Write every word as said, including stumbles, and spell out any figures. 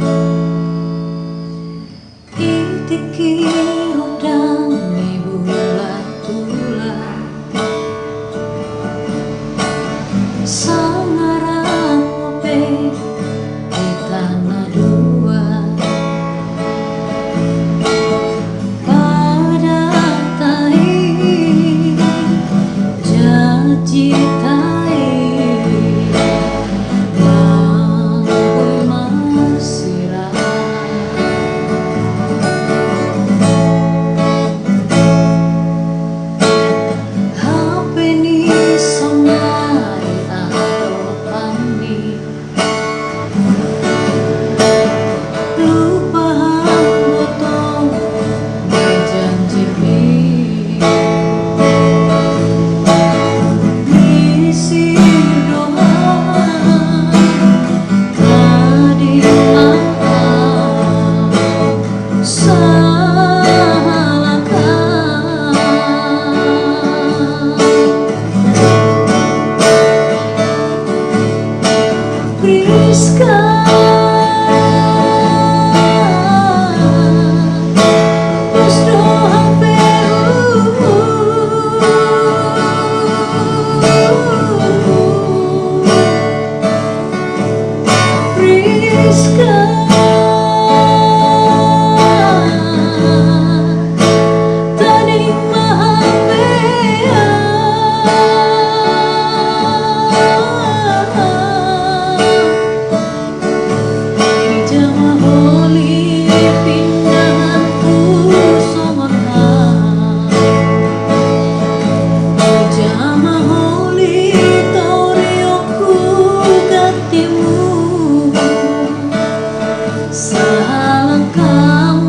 I tingki rondang ni bulan tulang, sangaranmu pe hita na dua. Padatai, janjitai, nang boi marsirang. Hape ni saonari adopan ni, lupa hambotong ni janjimi. Ni si doha tadi a'a sahalak. Priska, pos do hape. Priska, tading ma hape. Ija ma holi pindahanku songon ham. Ija ma holi torionku gantimu. Sahalak ham